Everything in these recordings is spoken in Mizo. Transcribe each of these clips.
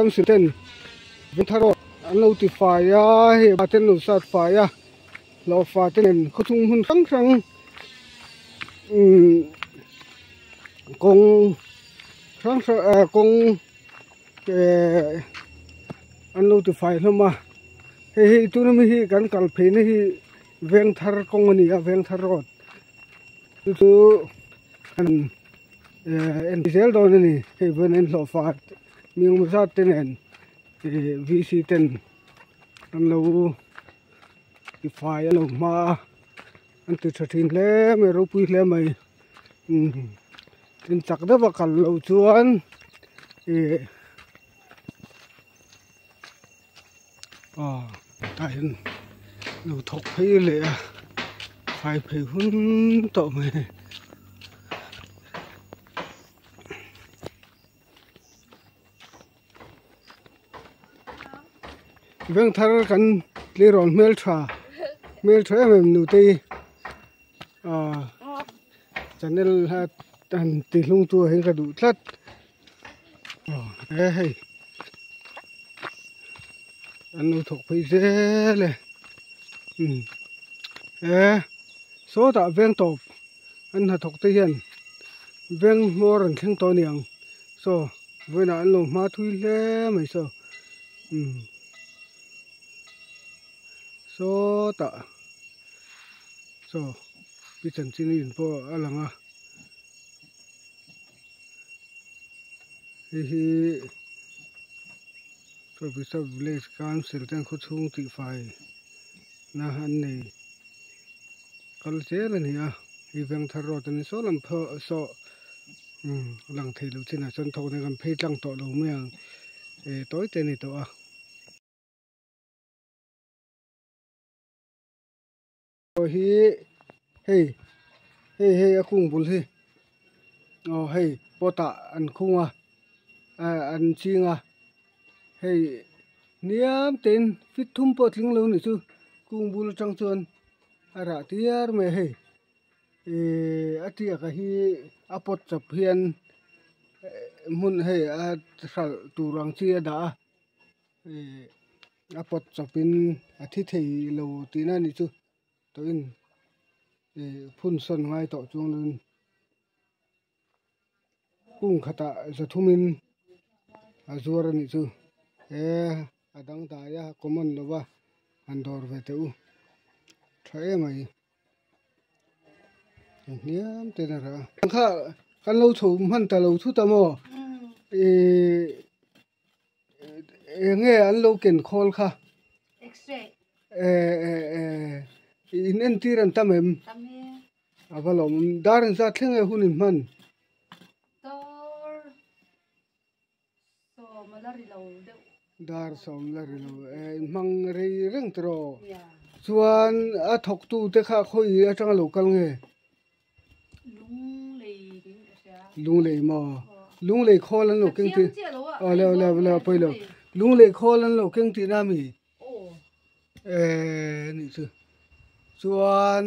Council ten Vengthar Road an lo ti fai a, hei ba ten lo sat fai a, hlawhfa te nen khawchhung hmun hrang hrang umm kawng hrang hrang ah kawng eh an lo ti fai hlawm a, hei hi tuna mi hi kan kal phei na hi Vengthar kawng a ni a, Vengthar Road chu chu an eh en zel dawn a ni hei vawiin an hlawhfa mi engemaw zat te nen ih V C ten an lo ti fai a lo hma a an ti tha thin hle mai ropui hle mai umm tin chak deuh a kal loh chuan ih aw tah hian lo thawk phei leh a fai phei hun tawh mai. Vengthar kan tleirawl hmeltha hmeltha em em nute hi ah channel a han ti hlung tu ah hian ka duh tlat aw he hei an lo thawk phei zel e umm he sawtah veng tawp an hnathawk te hian veng hmawr an thleng tawh a ni ang saw vawiinah an lo hma thui hle mai saw umm sawtah saw pi chanchin in pawh a lang a hei hi Professor village council ten khawchhung tihfai na an nei. Kal zel a ni a, hei Vengthar road a ni saw lam pawh saw umm lang thei lo chinah chuan thawk nen kan phei tlang tawh lo mai ang eh tawi te a ni tawh a. Aw hi hei hei hei a kung bul hi aw hei pot ah an khung a ah an ching a hei hniam tein fit thum pawh tling lo nih chu kung bul atang chuan a rah tiar mai a hei ihh a tiak a hi a pawt chawp hian hmun hei a hralh tur ang chi a dah a ihh a pawt chawpin a thi thei lo tihna a nih chu tawhin ihh phun sawn ngai tawh chuang lovin. Kung khatah zathumin a zuar a nih chu he a dangdai a common lo va han dawr ve teh u tha em mai hniam ten a rah a kha kan lo chho hman ta lo thut a maw ihh eng nge an lo ken khawl kha eh eh eh in entir an tam em. A va lawm awm dar in zat thleng e hun in hman. Dar sawm a la ri lo deuh. Dar sawm la ri lo e in hmang rei reng tawh. Chuan a thawk tu te kha khawi atanga lo kal nge? Lunglei tiin ka hria. Lunglei maw? Lunglei khawl an lo keng tih. Aw le aw le aw le pawi lo. Lunglei khawl an lo keng tihna mi? Eh nih chu chuan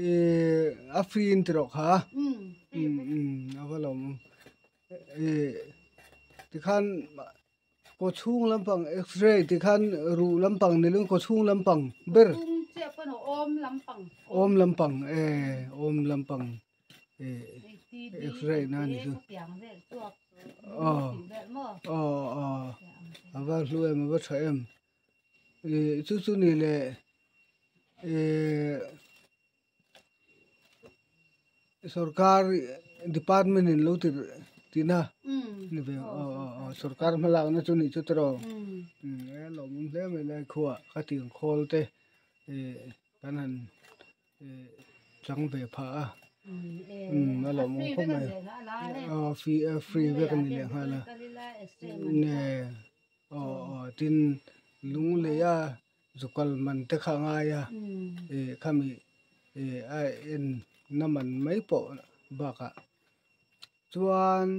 eh a free in ti rawh kha a va lawm awm eh tikhan kaw chhung lampang x-ray tikhan ruh lampang ni lovin kaw chhung lampang ber awm lampang eh awm lampang eh x-ray na ni chu aw aw aw a va hlu em a va tha em ih chu chu ni leh ih sorkar department in lo ti tihna ni ve aw aw aw sorkar hma lakna chu nih chu tiraw e lawmawm hle mai lai khuaa ka tih khawl te ih kan han. Chang ve phah a umm a lawmawm khawp mai aw free free vek a ni leh nghal a nge aw aw tin lung lei a zukal man te kha a ngai a ih khami ih a en na man mai pawh bakah chuan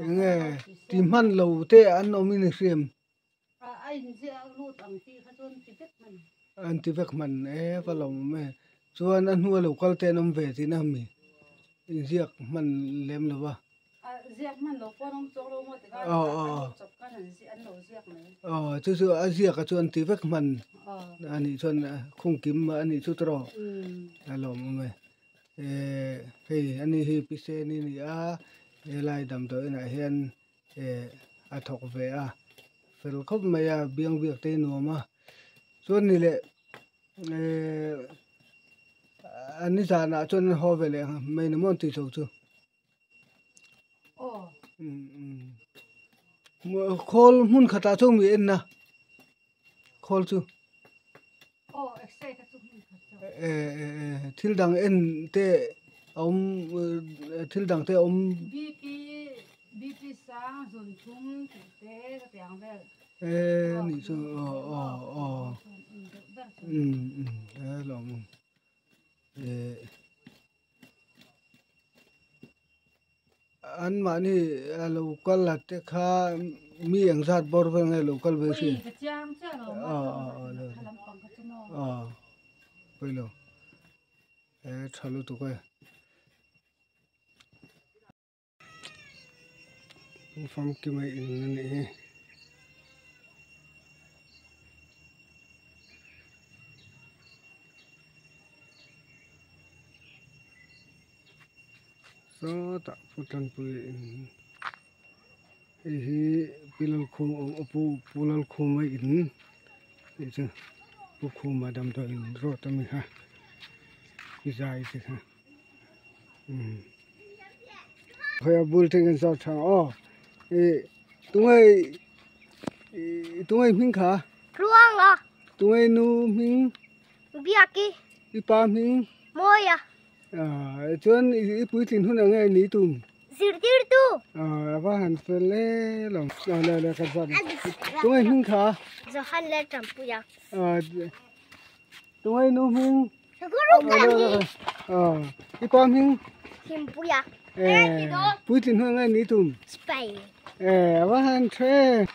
eng nge ti hman lo te an awm in i hriam. An ti vek hman e va lo awm e chuan a hnua lo kal te an awm ve tihna a mi inziak hman lem lo va. Aw chu chu a ziak ah chuan ti vek hman a nih chuan khung kim a nih chu tawh a lawmawm e eh hei ani hi pisen a ni a helai damdawi inah hian eh a thawk ve a fel khawp mai a biang biak te a nuam a chuan ni leh eh a ni zanah chuan an haw ve leh ang mai ni maw an tih chho chu. Khawl hmun khatah chuan mi en a khawl chu thil dang en te a awm thil dang te a awm e nih chu aw aw aw e lawm e. An mahni a lo kal a te kha mi eng zat bawr vel nge lo kal ve si aw pawilo e tha lutuk e. Famkima in a nih hi. Sawtah Pu Tanpuia in hei hi Pi Lalkhum Pu Pu Lalkhuma in tih chu Pu Khuma damdawi in rawt a mi kha i zai te kha umm. Hei a bul te hian zawt thang aw ih tunge ih tunge hming kha Tluanga tunge nu hming Biaki i pa hming Mawia ah chuan i puitlin hun ang nge ni tum Zirtirtu ah a va han fel e lo ah le le ka zawt tunge hming kha Johan Laltanpuia ah Tungai nu hming. Guru Gandhi. Ah, i pa hming. Himpuia. Eh, puitlin hmang ngai ni tum. Spy. Eh, va han tre.